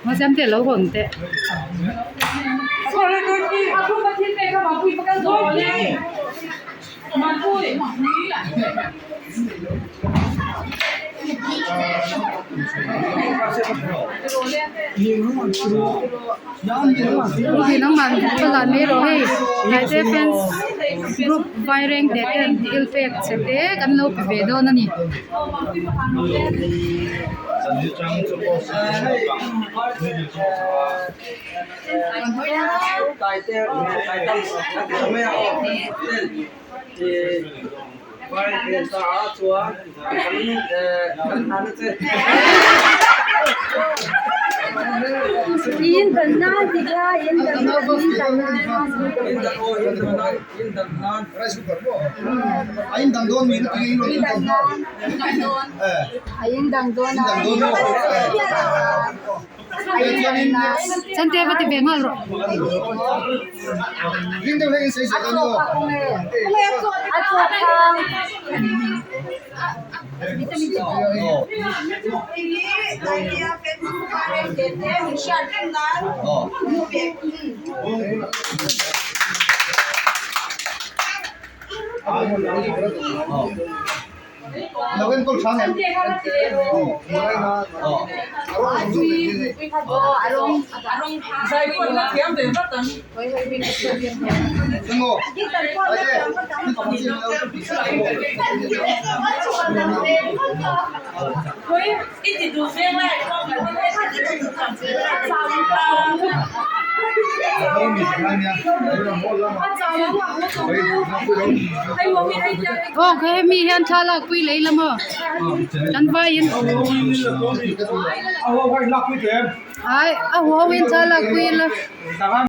Masiamte lo hawn teh. Nangmah thlalak mai rawh hei Taite fans group vaireng te ten thil pek che te kan lo pe ve dawn a ni. Chante va ti ve nghal rawh. Aw khaw hemi hian thla lakpui lei la maw kan vaiin ai a huau in thla lakpui ila.